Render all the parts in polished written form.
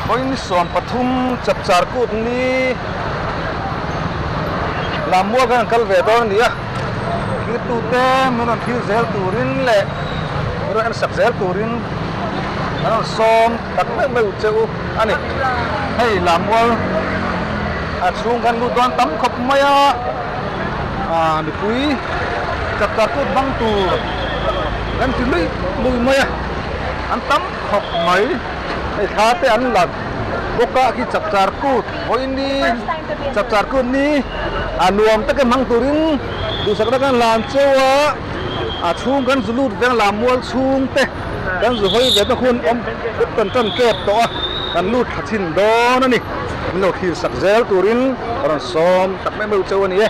Vawiin 13 chapchar kut ni Lammual khan an kal ve dawn a ni a, thirtute min rawn thlir zel turin leh min rawn ensak zel turin an rawn sawm tak meuh meuh che u a ni. Hei Lammual a chhung khan lut dawn tam khawp mai a, mipui chapchar kut hmang tur kan ti luih luih mai a, an tam khawp mai. Hei thla te an la bawk a khi chapchar kut vawiin ni chapchar kut ni a nuam taka hmang turin duhsakna kan hlan cheu a a chhung kan zu lut veng lammual chhung te kan zu hawi ve te hun awm thut kan tan tep tawh a kan lut thla chhin dawn a ni min lo thlir sak zel turin ka rawn sawm tak meuh meuh cheu a ni e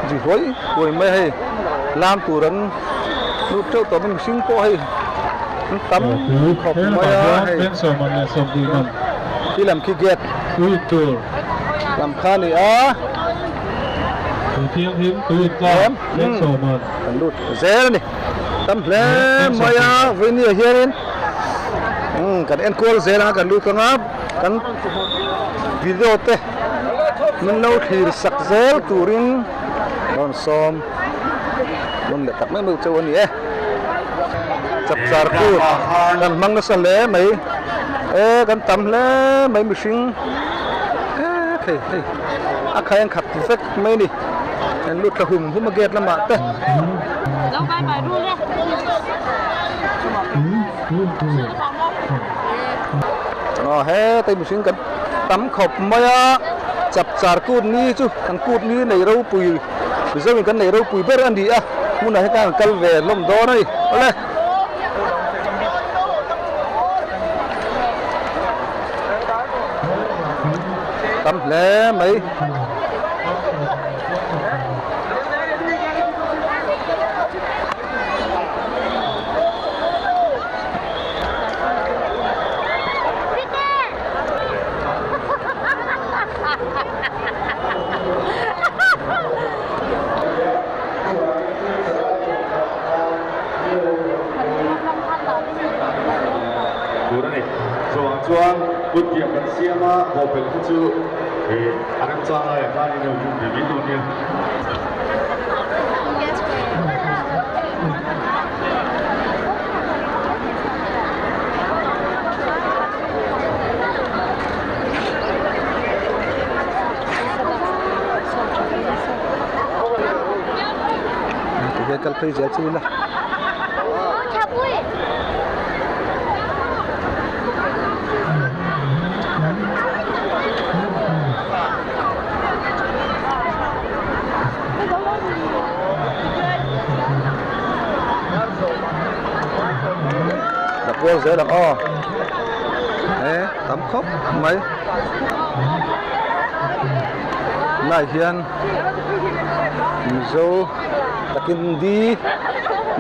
zu huai huai mai hei lam tur an. Lut teuh tawh mai mihring pawh hei an tam khawp mai a hei khi lam khi gate lam kha a ni a kan lut zel a ni tam hle mai a vawiin ah hianin kan enkual zel anga kan lut anga kan video te min lo thlir sak zel turin rawn sawm. Hmun leh tak mai mai chauh a ni e. Chapchar kut kan hmang nasa hle mai e kan tam hle mai mihring e thei hei a khai an khat vek mai a ni an lut thla hum hum a gate lamah te. Aw hetai mihring kan tam khawp mai a chapchar kut ni chu kan kut ni nei ropui. Mizoin kan nei ropui ber a ni a, hmunah hian kan kal ve hlawm dawn a ni. Awle. Tam hle mai. Tur a ni. Chuvang chuan kut piah kan siam a, bawhpelh kha chu a remchang laiah khan in lo hmang ve mai dawn nia. Tihian kal phei zel chu ila. Kual zel ang aw e tam khawp mai tunah hian mizo takin di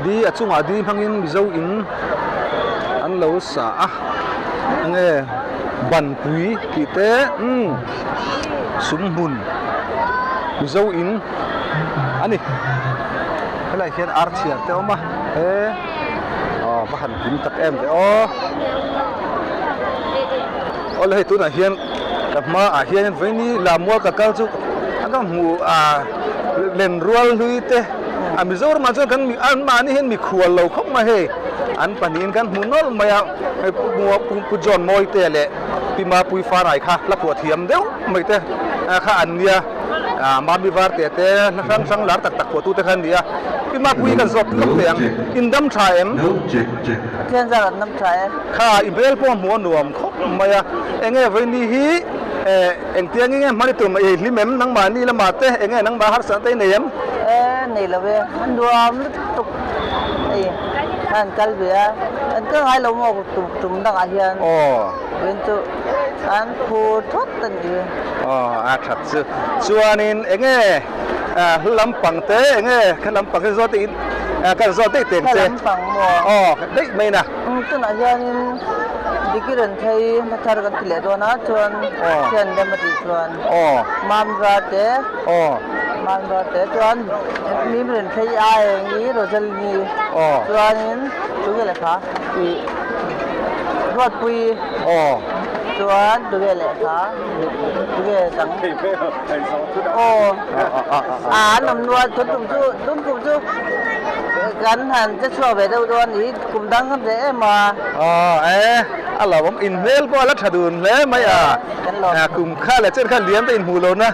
di a chungah di hmangin mizo in an lo sa a enge banpui tih te umm sumhmun mizo in a ni helaiah hian ar chhiar te a awm a he. Aw va han kim tak em ve aw. Awle hei tunah hian ka hmaah hian vawiin Lammual ka kal chu a ka hmu a lenrual hlui te a Mizoramah chuan kan anmahni hian mikhual lo khawp mai hei an pahnihin kan hmu nawlh mai a hei Pu John Mawite leh Pi Mapui Fanai kha hla phuah thiam deuh mai te kha an nia. Mami Varte te hla hrang hrang lar tak tak phuahtu te kha an ni a, Pi Mapuii kan zawt lawk teh ang, in dam tha em? Pathian zar an dam tha e. Kha i hmel pawh a hmuh a nuam khawp mai a, enge vawiini hi engtiang nge hmani tur mai i hlim em nangmahni lamah te enge nangmah harsatna te i nei em? E nei lo e, a nuam lutuk hei an kal ve a, an kal ngai lo maw tum dangah hian. Aw. Tin chu an phur thawt a ni. Aw a that chu. Chuanin enge hla lampang te enge hla lampang hi zawt in kan zawt daih teng che. Hla lampang maw? Aw daih mai na. Tunah hianin Diki rawn phei hla thar kan ti leh dawn a chuan thian rem a tih chuan Mamra te Mamra te chuan Mim rawn phei Aengi Rosalini chuanin. Tunge lehkha ih Ruatpui Aw. Chuan tunge lehkha tunge dang Aw a an awm nual tun tum chu tun kum chu kan han che chhuak ve deuh dawn ih kum dang kan reh em a. Aw e a lo awm in hmel pawh a la tha dun hle mai a. Kum kha leh chen kha liam te inhmuh lohna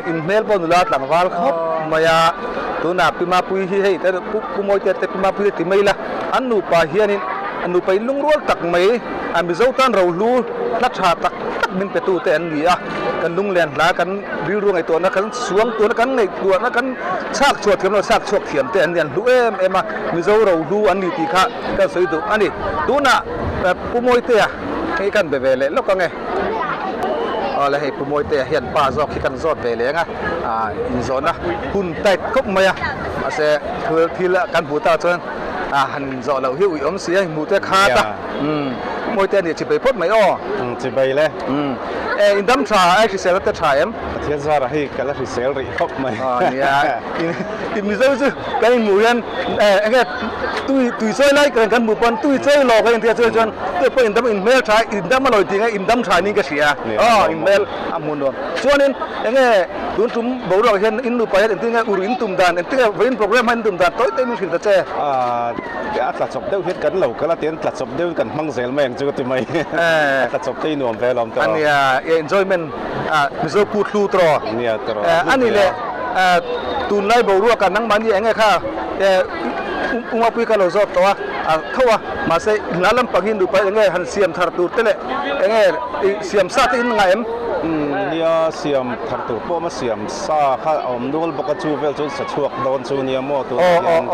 in hmel pawh nula tlangval khawp mai a. Tunah Pi Mapuii hi hei te Pu Mawite te Pi Mapuii te ti mai ila, an nupa hianin an nupa in lungrual tak mai a Mizo tan rohlu hla tha tak tak min pe tu te an ni a, kan lunglen hla kan rilru ngaihtuahna kan suang tuahna kan ngaihtuahna kan chhak chhuah thiam lo chhak chhuak thiam te an ni an hlu em em a, Mizo rohlu an ni tih kha kan sawi duh a ni. Tunah Pu Mawitea hei kan be ve leh lawk ang e. Awle hei Pu Mawitea hian pa zawk hi kan zawt ve leng a, ah inzawhna hun tight khawp mai a, mahse thil thil kan hmuh takah chuan ah han inzawh loh hi ui awm si a, hmuh te khat a, umm Pu Mawitea nih chipei phawt mai aw. Umm chipei le. Umm e indam tha a hrisel te tha em? Pathian zarah hei ka la hrisel rih khawp mai. Aw nia i Mizo chu kan inhmuh hian enge tui tui chawi lai kan kan hmuh pawn tui chawi lawk a intia chuan chuan tui pawh indam in hmel tha indam a lawi tih nge indam tha niin ka hria aw in hmel a hmuh nuam chuanin enge tun tum boruak hian in nupa hian engtin nge ur in tum dan engtin nge vawiin program hian in tum dan tawi tawi min hrilh ta che. A tla chawp deuh hian kan lo kal a tian tla chawp deuhin kan hmang zel mai ang chu ka ti mai a tla chawp te hi nuam ve alawm tawh. Ania enjoyment Mizo kut hlu tawh. Nia tawh. Ani leh tunlai boruak ah nangmahni eng nge kha Umapui ka lo zawt tawh a, a tho a, mahse hla lampang hi nupa eng nge han siam thar tur te leh eng nge siam sa te in ngah em? Nia siam thar tur pawh a siam sa kha a awm nual bawk a, chu vel chuan sa chhuak dawn chu nia maw tunah hian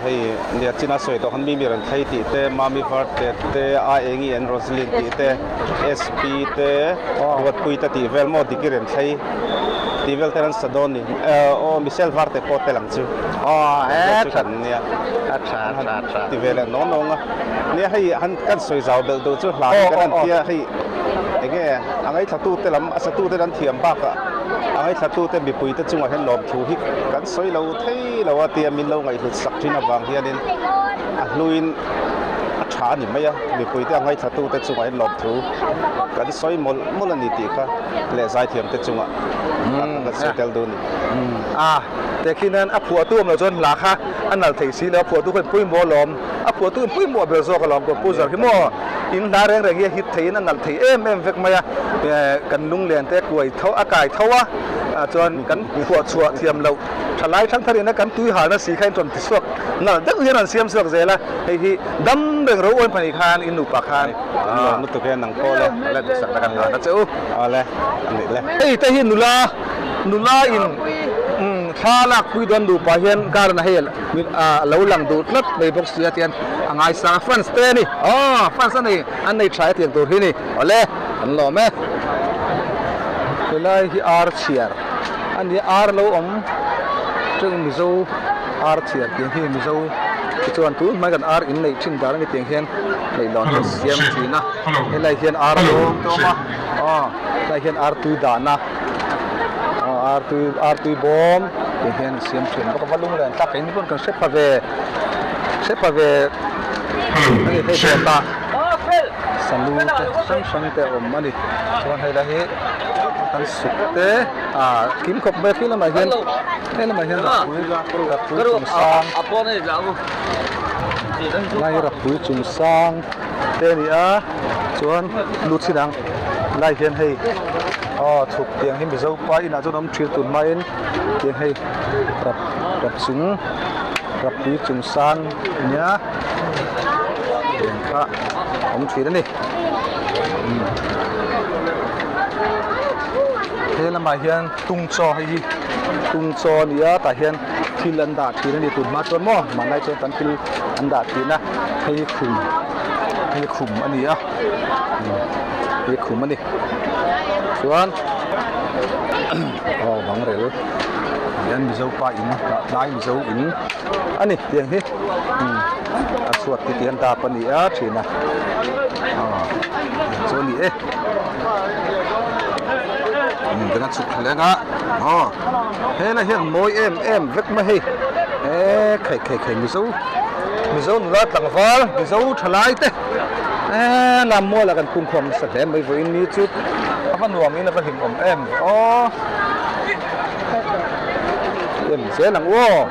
hei nia china sawi tawh khan Mimi rawn thlei tih te, Mami Varte te, Aengi and Roselyn tih te. SP te Ruatpui te tih vel maw Diki rem thlei tih vel te an sa dawn ni aw Michelle Varte pawh tel ang chu aw chu kan nia a tha tha tha ti ve leh nawng nawng a nia hei han kan sawi zau belh duh chu hla hi kan han tia hei enge a ngaithla tu te lam a sa tu te an thiam bakah a ngaithla tu te mipui te chungah hian lawmthu hi kan sawi lo thei lo a tia min lo ngaihhlut sak thin avang hianin a hluin a tha a ni mai a, mipuite a ngaithlatute chungah hian lawmthu kan sawi mawlh mawlh a ni tih kha leh zaithiamte chungah kan sawi tel duh a ni. A, tehkhin hian a phuahtu awm loh chuan hla kha a nal thei si lo, a phuahtu kha in pawimawh alawm, a phuahtu in pawimawh ber zawk alawm composer hi maw, in hla reng reng hi a hit theiin a nalh thei em em vek mai a, kan lunglen te kuai tho a kai tho a, chuan kan phuah chhuah thiam loh thalai thangthar ina kan tui halna si kha in rawn ti chhuak nalh deuh hian an siam chhuak zel a, hei hi dam reng ro uain pahnih khan in nupa khan Kan lawm lutuk e nang pawh le. Le duhsak na kan ngan a che u. Awle a nih le. Hei te hi nula nula in thla lak pui dawn nupa hian garden ah hei a lo lang duh tlat mai bawk sia tian a ngaisang a fans te a ni aw fans a nei an nei tha e tiang tur hi ni awle kan lawm e. Helai hi ar chhiar a ni a ar lo awm teuh Mizo ar chhiar tiang hi Mizo te chuan tun hmai kan ar in neih thin dan a ni tiang hian leihlawn hi an siam thin a helai hian ar awm te awm a aw helai hian ar tui dahna aw ar tui ar tui bawm tiang hian an siam thin bawk a va lung len tak in pawn kan hre pha ve hre pha ve a ni hei dawtah salu te hrang hrang te a awm a ni chuan hei lai hi kan suk te ah kim khawp mai a khi lamah hian he lamah hian rapui rapui chung sang lai rapui chung sang te a ni a chuan lu chhin ang lai hian hei aw chhuk tiang hi mizo pa inah chuan a awm thin tun hmain tiang hei rap rap chung rapui chung sang a nia tiang kha a awm thin a ni. He lamah hian tung chaw hei hi tung chaw a ni a tah hian thil an dah thin a ni tun hma chuan maw hmanlai chuan kan thil an dah thin a hei hi khum hei hi khum a ni a hei hi khum a ni chuan aw bang rel hian mizo pa in tlai mizo in a ni tiang hi a chhuat te tiang dap a ni a thin a aw chu a ni e. Kan a chhuk thleng a aw helai hian mawi em em vek mai hei eee khai khai khai mizo Mizo nula tlangval, Mizo thalai te eee lam mualah kan pungkhawm nasa hle mai vawiin ni chu a va nuam in a va hlimawm em aw em zel ang u aw.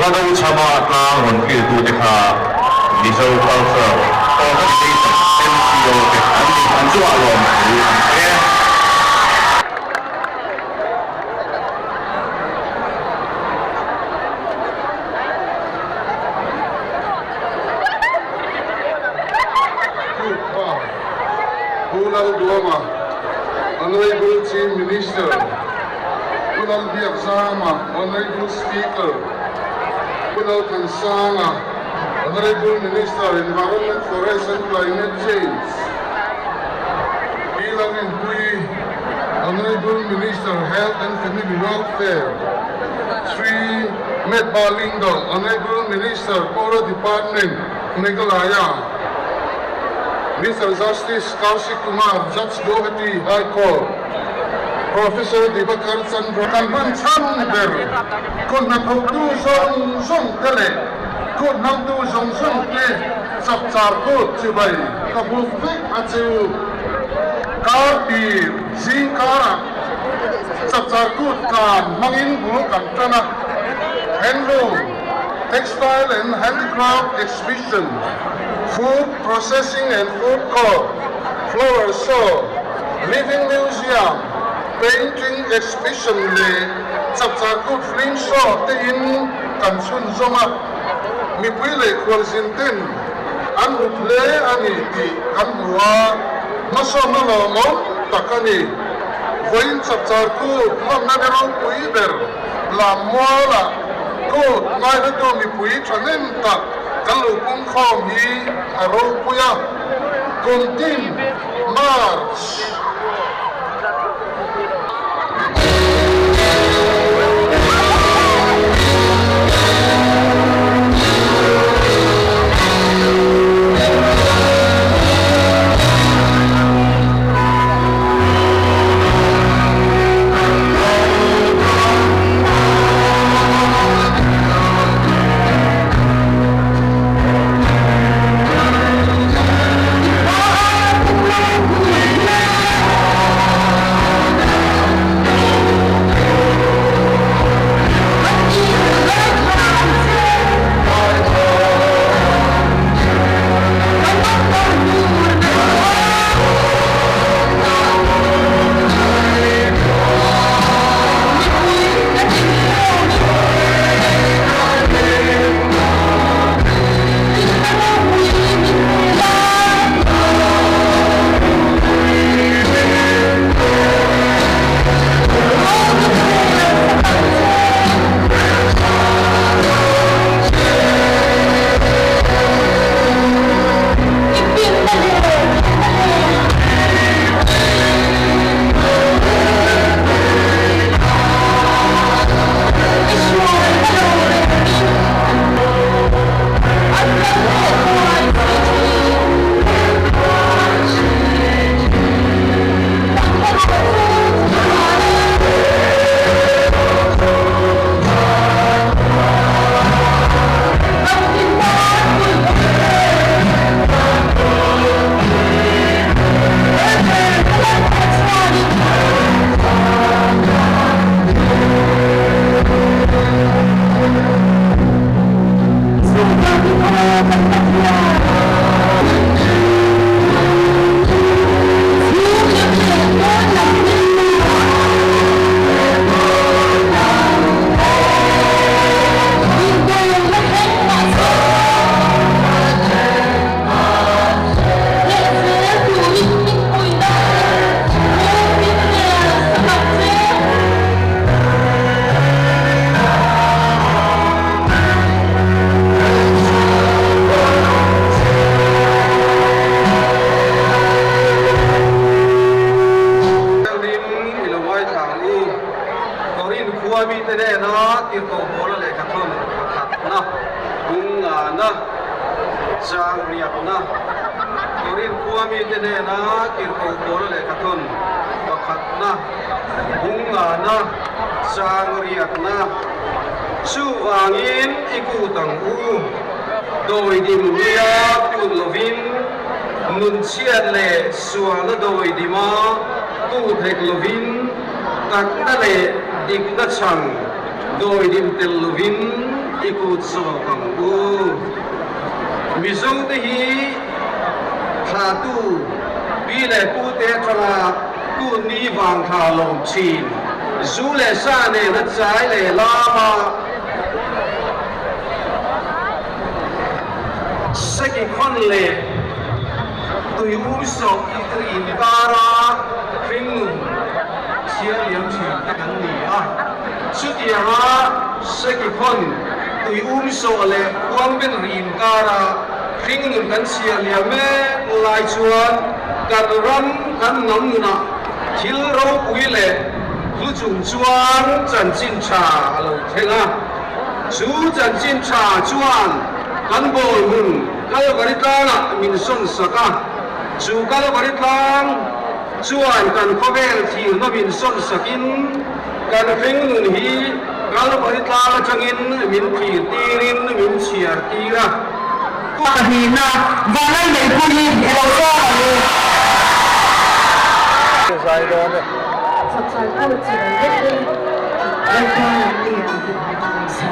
Hlado chhama tlang rawn kiltute kha Mizo Cultural Organization, MCO, te an ni. An chungah lawm thu an sawi e. Pu Pa, Pu Lalduama, Honourable Chief Minister, Pu Lalbiakzama, Honourable Speaker, Pu Lalthansanga, Honourable Minister, Environment, Forest and Climate Change, Pi Lalrinpuii, Honourable Minister, Health and Family Welfare, Shri Metba Lyngdoh, Honourable Minister, Power Department, Meghalaya, Mister Justice Kaushik Kumar, Judge Guwahati High Court, Professor Dibakar Chandra Kan hman chhan ber kut hnathawktu zawng zawng te leh kut hnamtu zawng zawng te chapchar kut chibai ka buk vek a che u. Kar tir zing karah chapchar kut tlan hmangin bul kan tan a, handloom, textile and handicraft exhibition, food processing and food court, flower show, living museum, painting exhibition leh chapchar kut film show te in kan chhunzawm a, mipui leh khualzin ten an hlut hle a ni tih kan hmu a, hmasawnna lawmawm tak a ni. Vawiin chapchar kut hmanna ni ropui ber Lammualah kut ngaihlutu mipui thahnem tak kan lo pungkhawm hi a ropui a, kum tin March. khua mite hnena tirhkoh Paula lehkha thawn pakhatna, Bungngana, Chang riakna, Korinth khua mite hnena tirhkoh Paula lehkha thawn pakhatna, Bungngana, Chang riakna, Chuvangin i kut ang u, dawidim hluia kut lovin, Nunchhiat leh sualna dawidima kut hek lovin, takna leh dikna chhan dawidim tel lovin i kut zawk ang u. Mizote hi thlahtu pi leh pute atanga kut ni vang thla lawm thin, zu leh sa nena chai leh lama Sekikhawn leh tui um sawh inkara hringnun chhiar liam thin te kan ni a. Chutianga Sekikhawn tui um sawh leh khuangben ri inkara hringnun kan chhiar liam mek lai chuan kan ram kan hnam nunah thil ropui leh hlu chung chuan chanchin tha a lo thleng a. Chu chanchin tha chuan kan bawl hmun Kalvari tlangah min sawn sak a, chu Kalvari tlang chuan kan khawvel thirna min sawn sakin kan hringnun hi Kalvari tlang atangin min thlir tirin min chhiar tir a. Pahnihna, Vanlai Neihpuii i lo sawm ang u. Zai dawn e. Chapchar pawh chibai vek e, Lalpa Lamlian tih hla kan sa.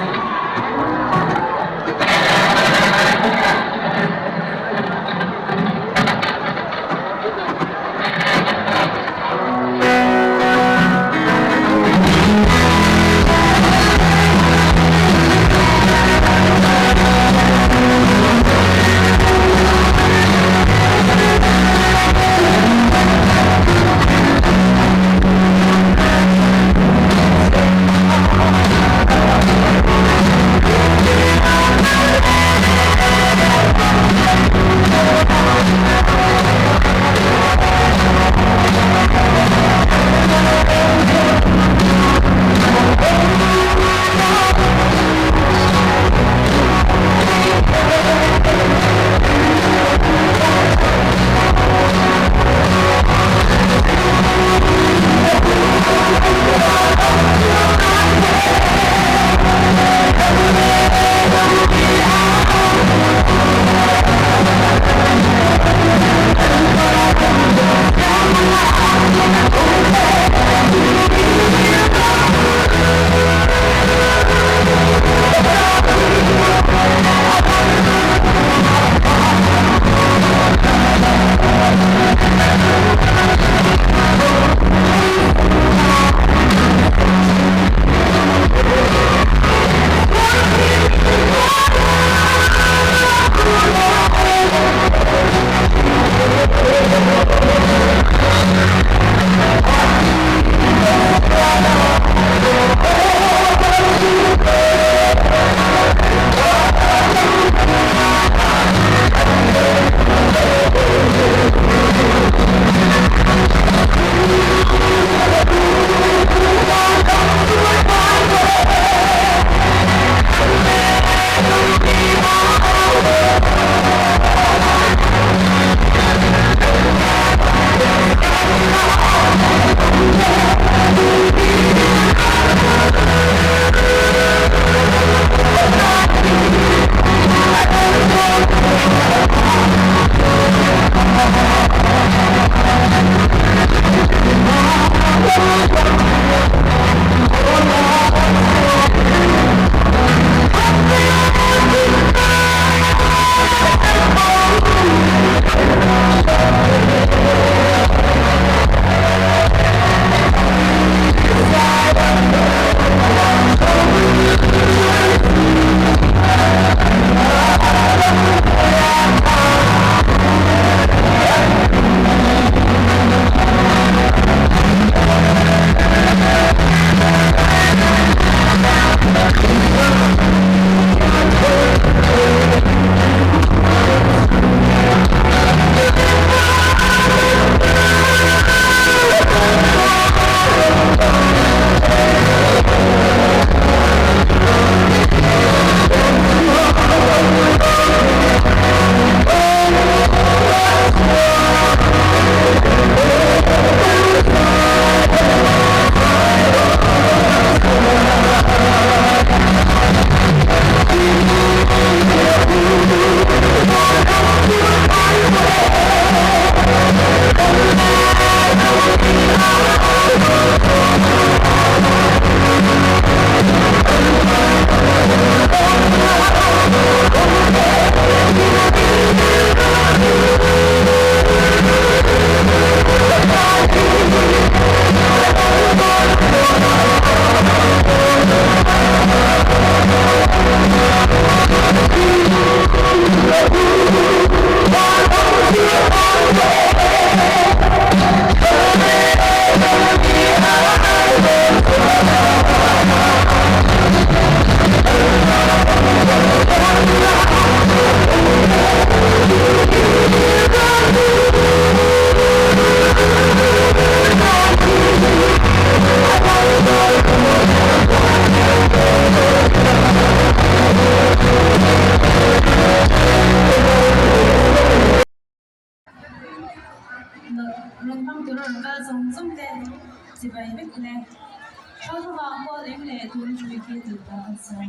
Chibai vek ule. Thlalthlavang kawl eng leh tun pui khi tih ta an sawi.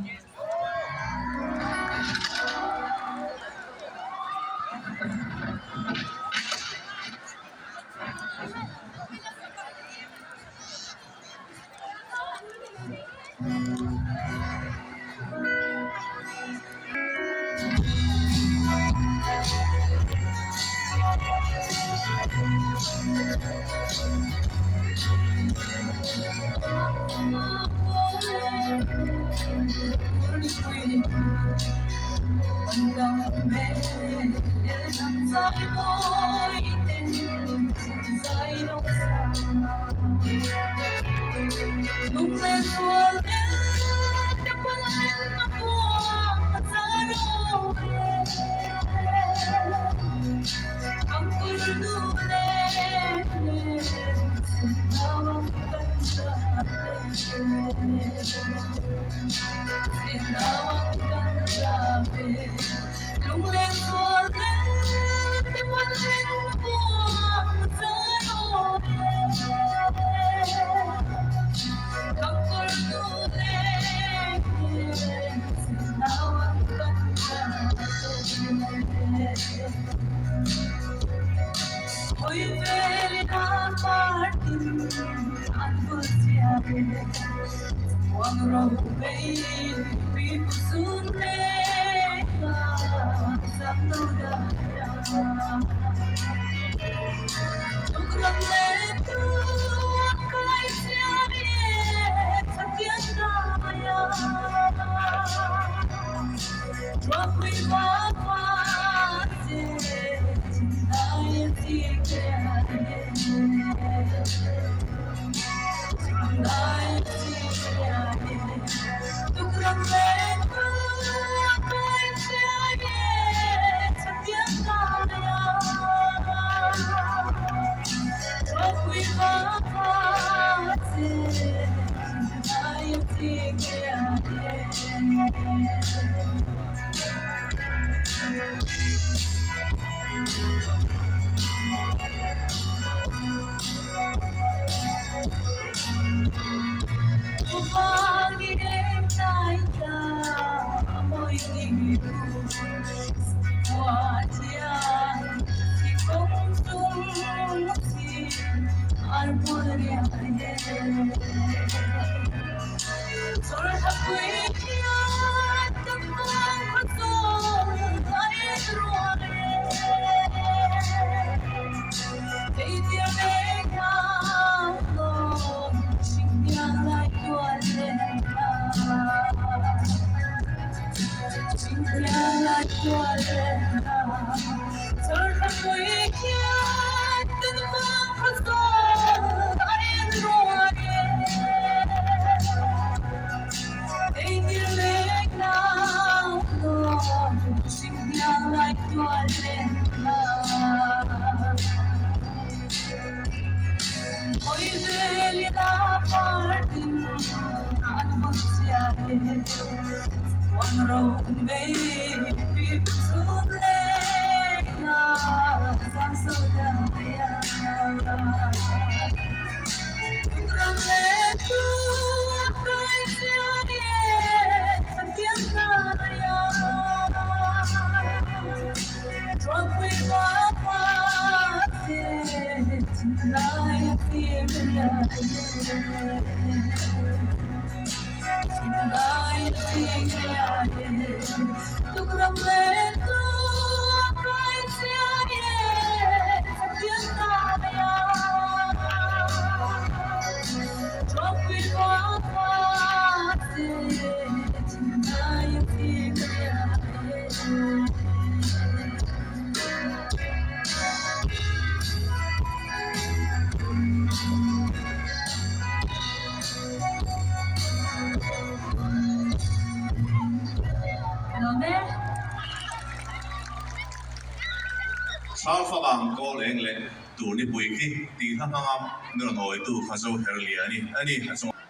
Salfabang kawl eng leh tur nipui khi tih hla hmanga min rawn awitu kha zo her lian i a ni a chungah.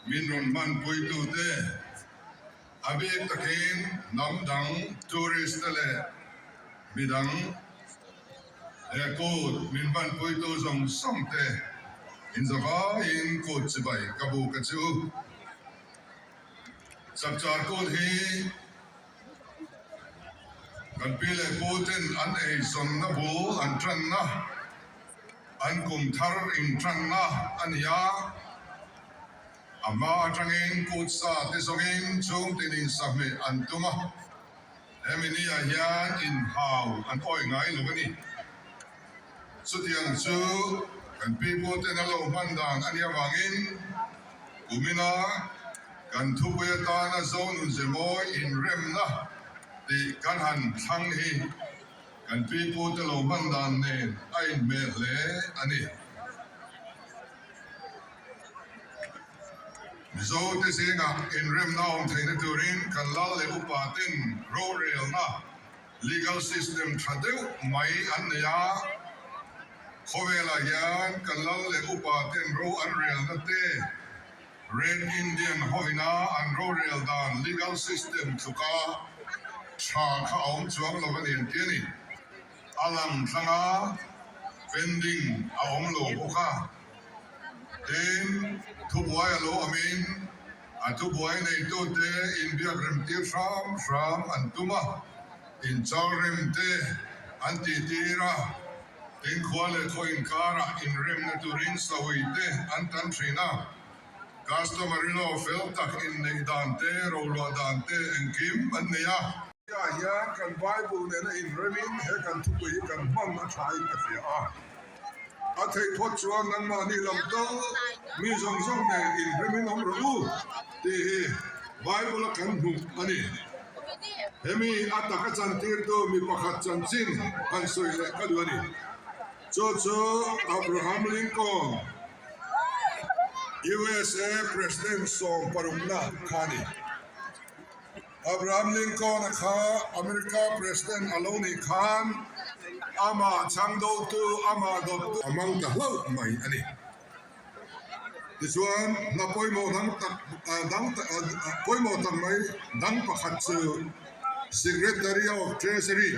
Min rawn hmanpuitute a bik takin hnam dang tourist te leh midang he kut min hmanpuitu zawng zawng te. Inzavaiin kut chibai ka buk a che u. Chapchar kut hi kan pi leh pu ten an eizawnna bul an tanna, an kum thar intanna a ni a. A hma atangin kut sa te zawngin chhungtin insahmeh an tum a. Hemi ni-ah hian inhau an awi ngai lo a ni. Chutiang chu kan piputen a lo hman dan a nih avangin kumina kan thupui atana Zonun Zemawi inremna tih kan han thlang hi kan pipute lo hman dan nen a inhmeh hle a ni. Mizote zingah inremna awm theihna turin kan lal leh upaten rorelna Legal system tha deuh mai an nei a, khawvelah hian kan lal leh upa ten ro an relna te, Red Indian hovina an rorel dan legal system tluka tha kha a awm chuang lo a ni an ti a ni. A lang tlang a, pending a awm lo bawk a. Tin, thubuai a lo awmin a thubuai neitute inbiak remtir hram hram an tum a, inchalrem te an tihtir a, tin khua leh khaw inkarah inremna turin sawi te an tan thin a, customary law fel tak inneih dan te, roluah dan te engkim an nei a. Hetiah hian kan Bible nena inremin he kan thupui hi kan hman a thain ka hria a. A theih phawt chuan nangmahni lam tal mi zawng zawng nen inremin awm rawh u tih hi Bible a kan hmuh a ni. Hemi a taka chantirtu mi pakhat chanchin han sawi leh ka duh a ni. Chu chu Abraham Lincoln, USA President sawmparukna kha a ni. Abraham Lincoln-a kha America President a lo nih khan amah chhang dotu, amah dawttu a mang ta hlauh mai a ni. Tichuan, hna pawimawh dang tak dang pawimawh tak mai dang pakhat chu Secretary of Treasury,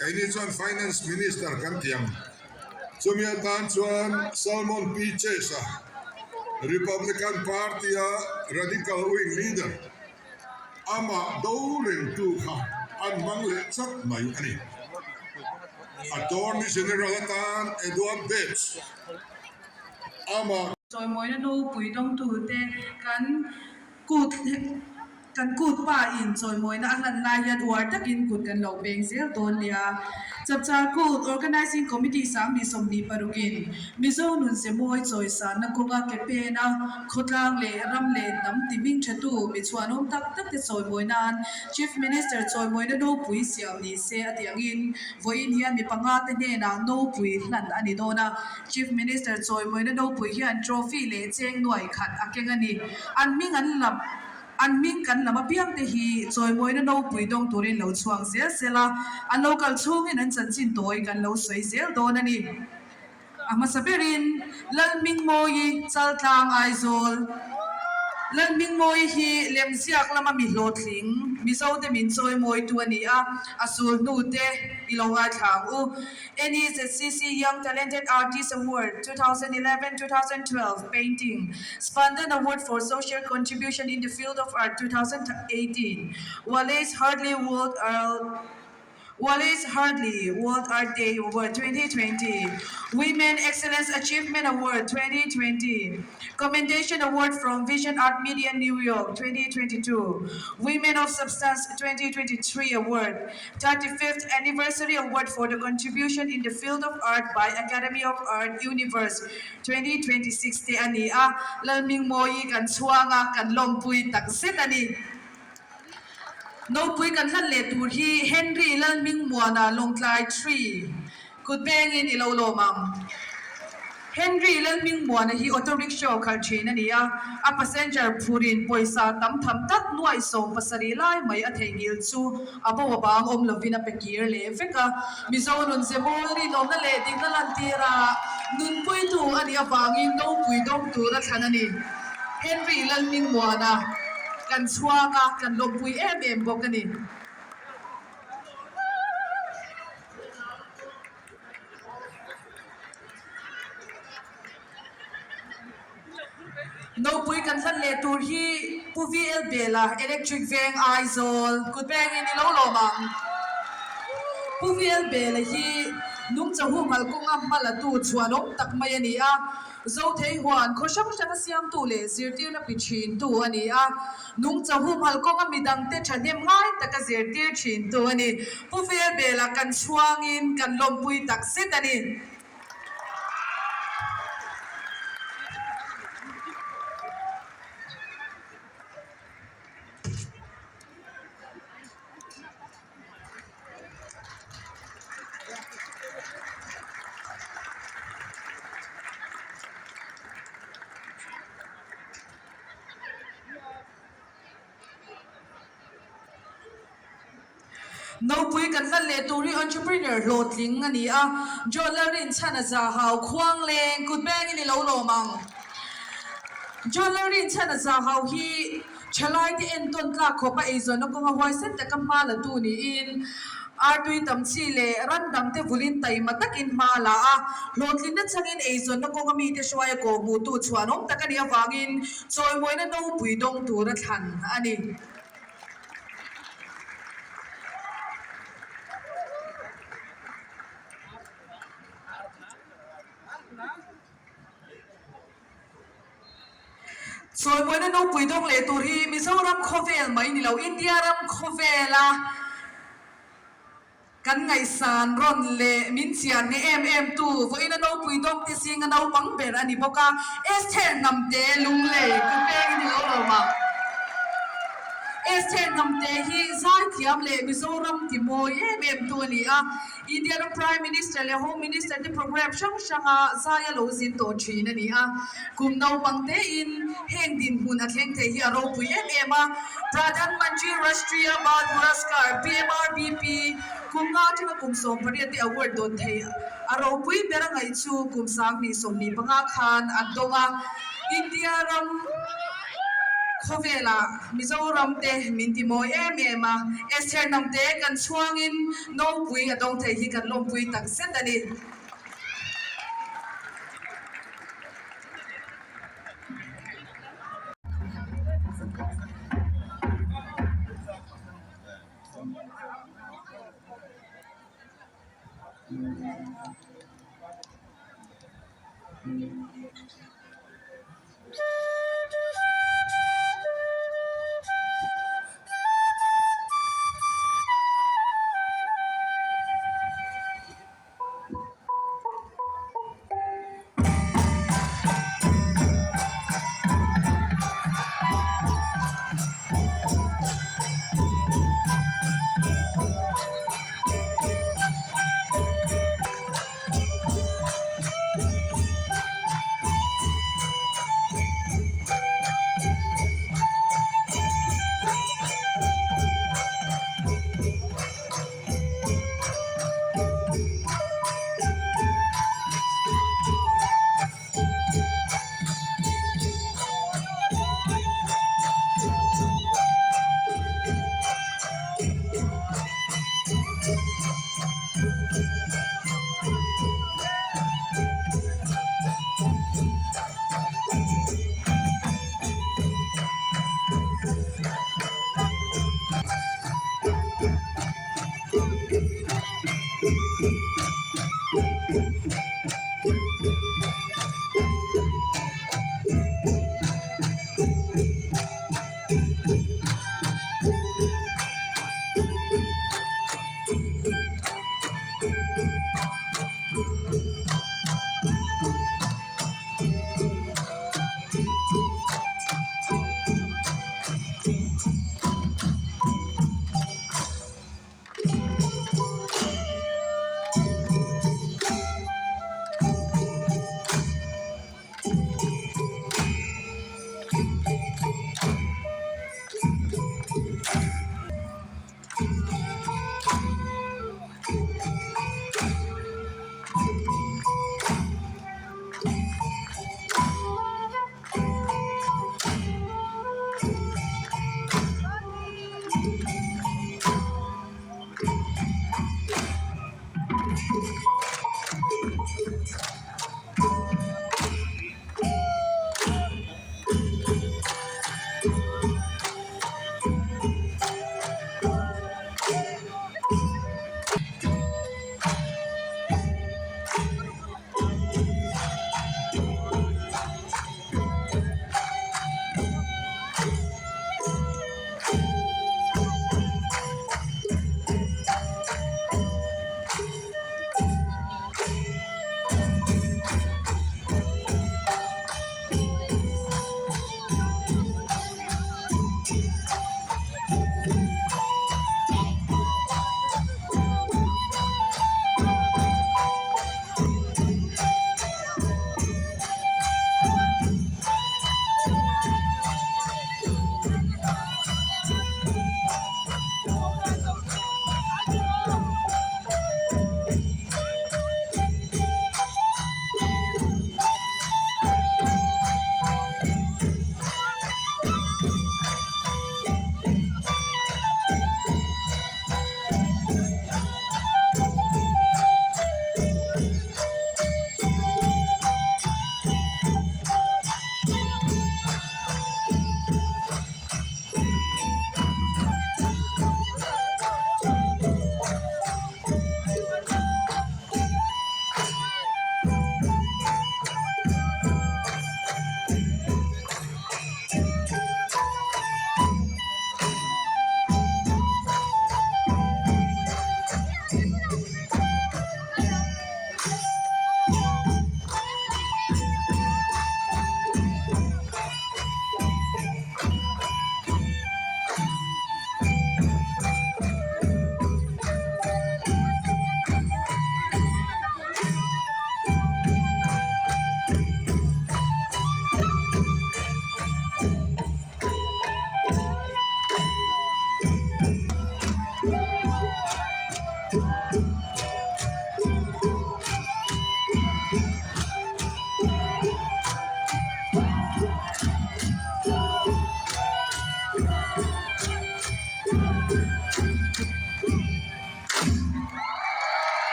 Keini chuan Finance Minister kan ti ang. Chumi atan chuan Salmon P. Chase-a, Republican Party-a Radical Wing Leader, amah do rengtu kha an hmang leh chak mai a ni. Attorney General atan Edward Bates, amah. Chawimawina nopui dawngtute kan Kut kan kut pa in chawimawina a hlan lai hian uar takin kut kan lo peng zel dawn nia. Chapchar Kut Organising Committee 2026 in Mizo nun ze mawi chawisanna kawnga ke pen a, khawtlang leh ram leh hnam ti hming thatu mi chhuanawm tak tak te chawimawi nan Chief Minister chawimawina nopui siam ni se a tih angin vawiin hian mi panga te hnenah nopui hlan a ni dawn a. Chief Minister chawimawina nopui hian trophy leh cheng nuai khat a keng a ni. An hming an lam An hming kan lam apiang te hi chawimawina nopui dawng turin lo chhuak zel zel a, an lo kal chhungin an chanchin tawi kan lo sawi zel dawn a ni. A hmasa berin Lalhmingmawii Chaltlang Aizawl Lalhmingmawii hi lemziak lama mi hlawhtling Mizote min chawimawitu a ni a, a sul hnute i lo ngaithla ang u. NEZCC Young Talented Artist Award 2011, 2012, Painting, Spandan Award for Social Contribution in the Field of Art 2018, Wallace Hartley World Earl Wallace Hartley World Art Day Award 2020, Women Excellence Achievement Award 2020, Commendation Award from Vision Art Media New York 2022, Women of Substance 2023 Award, 35th Anniversary Award for the Contribution in the Field of Art by Academy of Art Universe 2026 te a ni a, Lalmingmawi kan chhuang a, kan lawmpui tak zet a ni. Nopui kan hlan leh tur hi Henry Lalmingmuana Lawngtlai Tree kut bengin i lo lawm ang. Henry Lalhmingmuana hi auto rickshaw khalh thin a ni a, a passenger phurin pawisa tam tham tak nuaih 70 lai mai a theihnghilh chu a bo a bang awm lovin a pe kir leh vek a. Mizo nun ze mawi rinawmna leh dikna lantira nunpuitu a nih avangin nopui dawng tur a thlan a ni. Henry Lalhmingmuana kan chhuang a, kan lawmpui em em bawk a ni. Nopui kan hlan leh tur hi Pu VL Bela, Electric Veng, Aizawl, kut bengin i lo lawm ang. Pu VL Bela hi nungcha humhalh kawnga hma latu chhuanawm tak mai a ni a. Zothei huan khaw hrang hranga siamtu leh zirtirna pi thintu a ni a. Nungcha humhalh kawnga midangte thahnem ngai taka zirtir thintu a ni. Pu VL Bela kan chhuangin kan lawmpui tak zet a ni. Nopui kan hlan leh tur hi entrepreneur hlawhtling a ni a, John Lalrinchhana Zahau Khuangleng kut bengin i lo lawm ang. John Lalrinchhana Zahau hi thalaite entawn tlak khawpa eizawnna kawnga huaisen taka hma la tu niin artui tam chi leh ran dangte vulin taima takin hma a la a, hlawhtlinna changin eizawnna kawnga mite hruaia kawhhmuhtu chhuanawm tak a nih avangin chawimawina nopui dawng tura thlan a ni. Chawimawina nopui dawng leh tur hi Mizoram khawvel mai ni lo, India ram khawvela kan ngaihsan rawn leh min chian nge em em tu vawiina nopui dawng te zinga naupang ber a ni bawk a, Esther Hnamte Lunglei ka peng i ni lo lo mah. Esther Hnamte hi zaithiam leh Mizoram ti mawi em em tu a ni a, India ram Prime Minister leh Home Minister te programme hrang hranga zai a lo zin tawh thin a ni a. Kum naupang tein heng dinhmun a thleng thei hi a ropui em em a. Pradhan Mantri Rashtriya Bal Puraskar, PMRBP, kum nga atanga kum 18 te award dawn thei a ropui ber a ngaih chu kum 2025 khan an dawng a. India ram khawvelah Mizoram te min ti mawi em em a. Esther Hnamte kan chhuangin nopui a dawng thei hi kan lawmpui takzet a ni.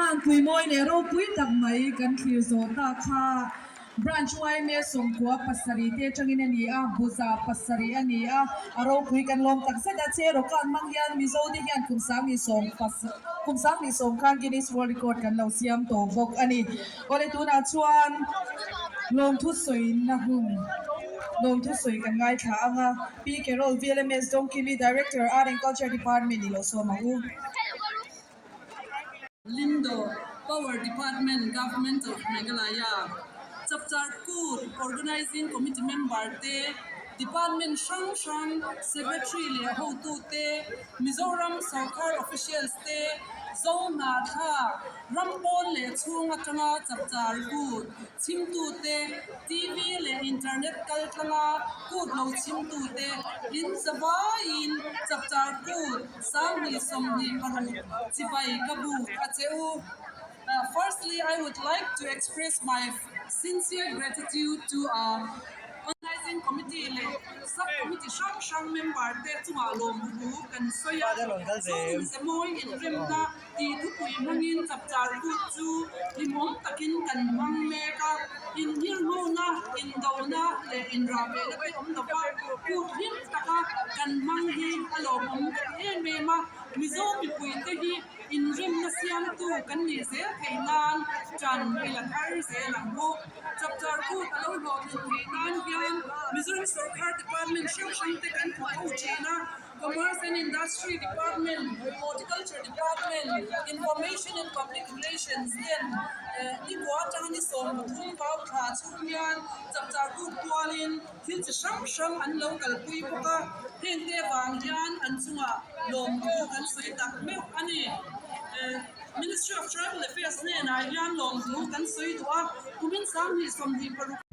Rawkanpui mawi leh ropui tak mai kan thlir zawh ta kha Branch yma 97 te atangin a ni a, Buza pasarih a ni a, a ropui kan lawm tak zet a che. Rawkan hmang hian Mizo te hian kum 10,000 kum 10,000 khan Guinness World Record kan lo siam tawh bawk a ni. Awle tunah chuan lawmthu sawina hun lawmthu sawi kan ngaithla ang a, Pi Carol VLMS Dawngkimi Director Art and Culture Department i lo sawm ang u. Lindo, Power Department, Government of Meghalaya, Chapchar Kut Organising Committee member te, Department hrang hrang Secretary leh hotute, Mizoram Sorkar officials te, Zo Hnahthlak, ram pawn leh chhung atanga Chapchar Kut chhimtute, TV leh Internet kal tlanga Kut lo chhimtute, in zavaiin Chapchar Kut 2026 chibai ka buk a che u. Firstly, I would like to express my sincere gratitude to our Organizing Committee leh Sub-Committee hrang hrang member te chungah lawmthu kan sawi a. Zorin Zemawi inremna tih thupui hmangin chapchar kut chu hlimawm takin kan hmang mek a. Inhirhmona, indona leh inrahbehna te awm lova kut hlim taka kan hmang hi a lawmawm ka ti em em a. Mizo mipuite hi Inremna siamtu kan nih zel theih nan ṭan i la thar zel ang u. Chapchar kut a lo hlawhtlin theih nan hian Mizoram Sorkar Department hrang hrang te kan thawk ho ṭhin a, Commerce and Industry Department, Horticulture Department, Information and Public Relations ten nikua atanga ni 13 vau thla chhung hian Chapchar kut kualin thil chi hrang hrang an lo kalpui bawk a, hengte avang hian an chungah lawmthu kan sawi tak meuh a ni. Ministry of Tribal Affairs hnenah hian lawmthu kan sawi duh a, kumin 2026.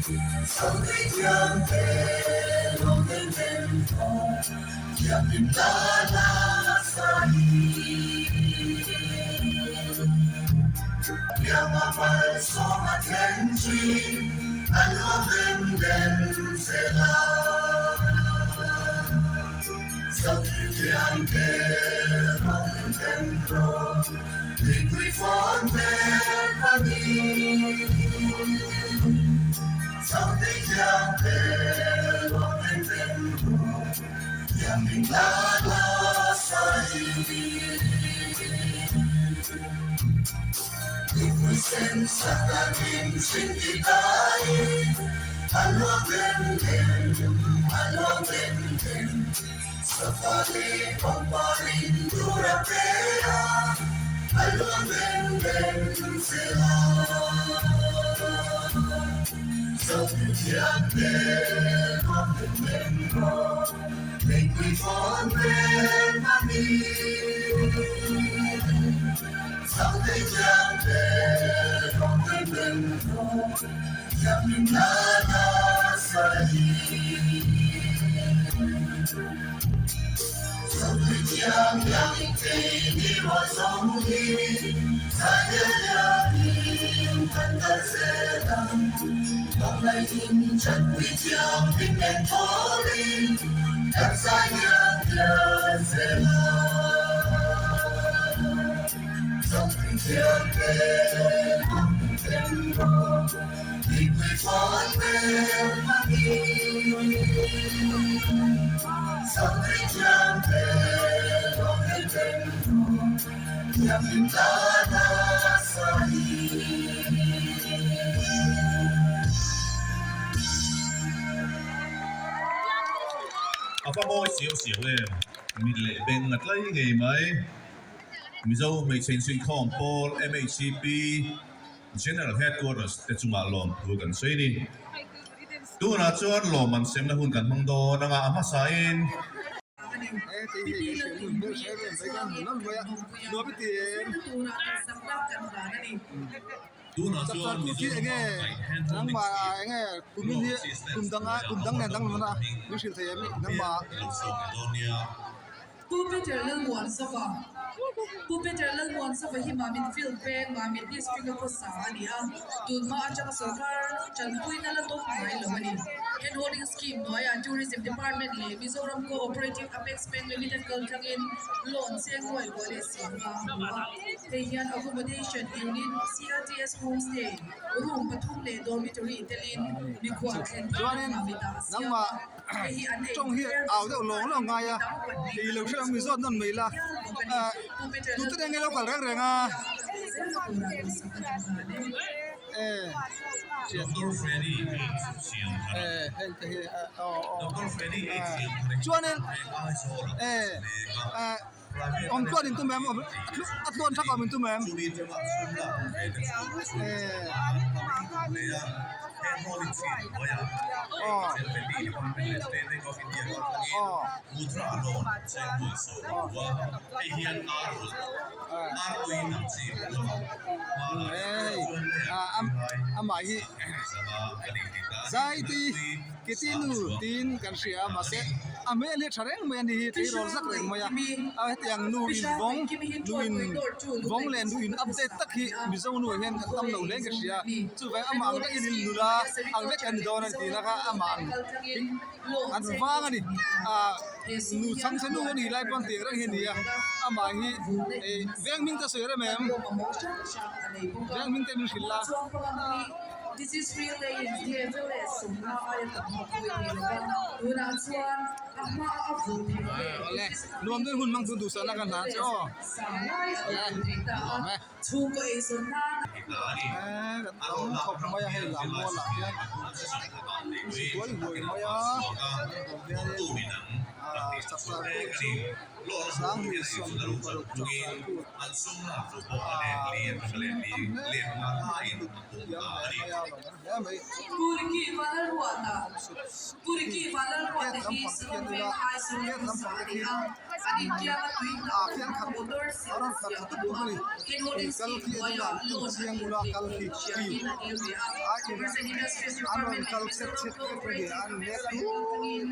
A va mawi siau siau em? Mit leh beng a tlai ngei mai. Mizo hmeichhe insuihkhawm pawl MHCP General Headquarters te chungah lawmthu kan sawi a ni. Tunah chuan lawmman semna hun kan hmang dawn anga a hmasain. Tunah chuan Mizoram ah kaih handholding scheme loan assistance hnuaiah a awm ta hming lo sawm leh dawn nia. Pu Peter Lalmuanzova Pu Peter Lalmuanzova hi Mamit Field peng Mamit District a khawsa a ni a, tunhma atanga sorkar tanpuina la tawk ngai lo a ni. Handholding Scheme hnuaiah Tourism Department leh Mizoram Co-operative Apex Bank Limited kaltlangin loan cheng nuai ruah leh sangha a hmu a. Hei hian Accommodation Unit, CLTS Homestay, room pathum leh dormitory telin mikhual thlen theihna Mamitah a siam a. Tawng hi au deuh lawng lawng ngai a, i lo hre ang mi zawt nawn mai la, tute nen nge lo kal reng reng a e hei te hi aw aw chuanin e awm tluan in tum em a tluan thak awm in tum em e aw aw amah hi zaiti Kitinu tiin kan hria a mahse a hmel hi a tha reng mai a ni hi tleirawl zak reng mai a a hetiang nu in vawng nu in vawng leh nu in update tak hi Mizo nu ah hian kan tam lo hle in ka hria chuvang amah ang vekin nula ang vek an ni dawn a ni tih na kha amah ang an vang a ni ah nu chhangchhe nu a nih lai pawn tih reng hi a ni a amah hi ih veng hming te a sawi rem em veng hming te min hrilh la. Awle nuam deuh hun hmang chu duhsakna ka hna che aw awle e kan tam khawp mai a hei lam mual ah hian huai huai mai a ah chapchar kut chu sanghnih 26 chapchar kut ah. Puriki Vanlalruata Puriki Vanlalruata hi Shillong Veng High School a khawsa a ni a. Ah khian khat a rawn khat thla tup tup a ni ih kal khi a ding a an en chiang ula kal khi khi a in an rawn kal chhet chhet vek mai a ni an nek tul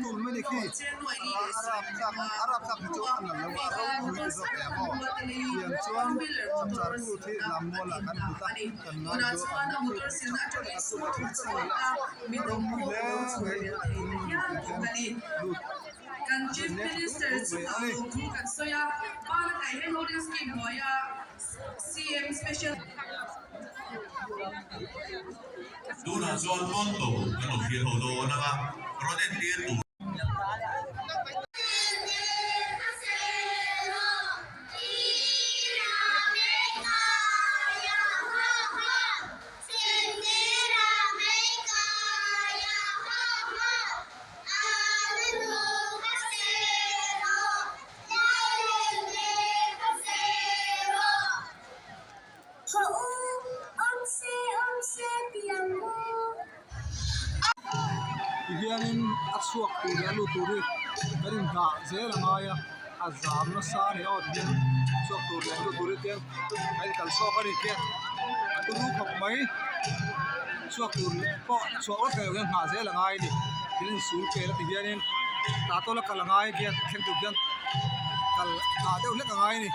tul mai a ni khi a rapthlak a rapthlak hi chu a nalh lo a ropui ti zawk leh ang aw tiang chuan chapchar kut hi lammual ah kan hmu ta kan ngai dawn ang tha tak a chu a thil chiang ila a ropui hle mai umm tiang hian lut Kan Chief Minister chungah lawmthu kan sawi a, Bana kaih hian Holding Scheme hnuaia CM Special. Tunah chuan Ponto kan lo thlir ho dawn ang a, rawn entir tur. Tihianin a chhuak tur leh a lut tur hi kan inhah zel a ngai a, a zam nasa a ni aw tihian chhuak tur leh lut tur hi te a inkal chhuak a ni te a turu khawp mai. Chhuak tur pawh chhuah vek theih loh hian nghah zel a ngai a ni thil insul vel a ti hianin tah tawla kal a ngai khian thleng tur khian kal nghah deuh hlek a ngai a ni.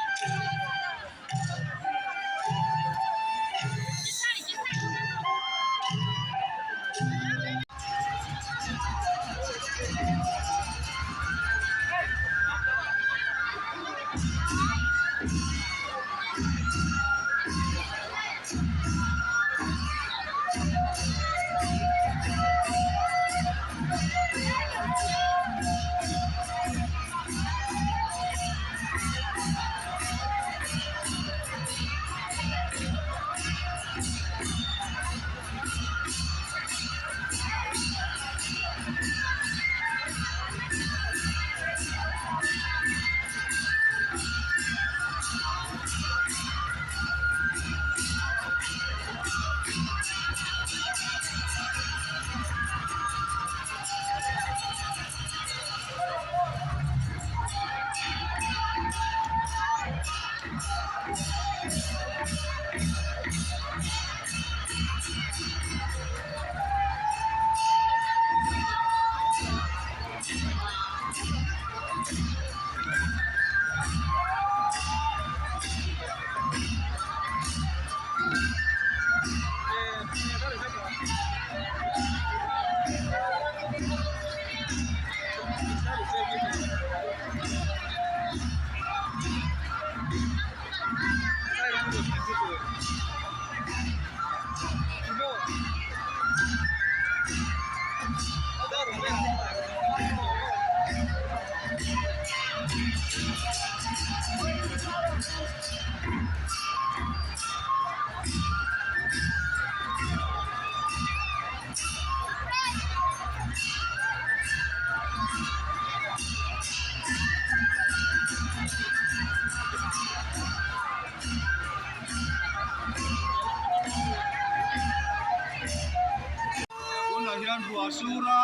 Tunah hian ruah sur a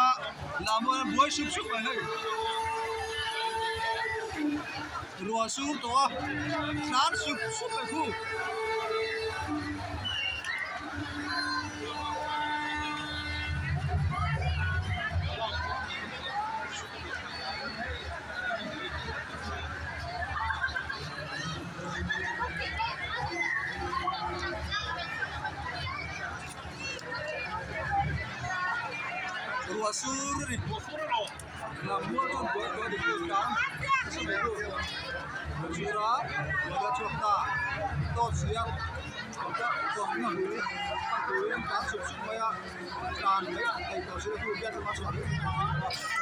lamah hian buai sup sup mai hei ruah sur tawh a tlan sup sup mai khu. Ruah sur a ni lam mual chuan buai buai dik dik ang nasa mai ru ruah sur a ruah chhuak ta tawt siam tawngna hul a turin an tlan sup sup mai a tlan mai theih tawh silo chu biak lama chhuah leh.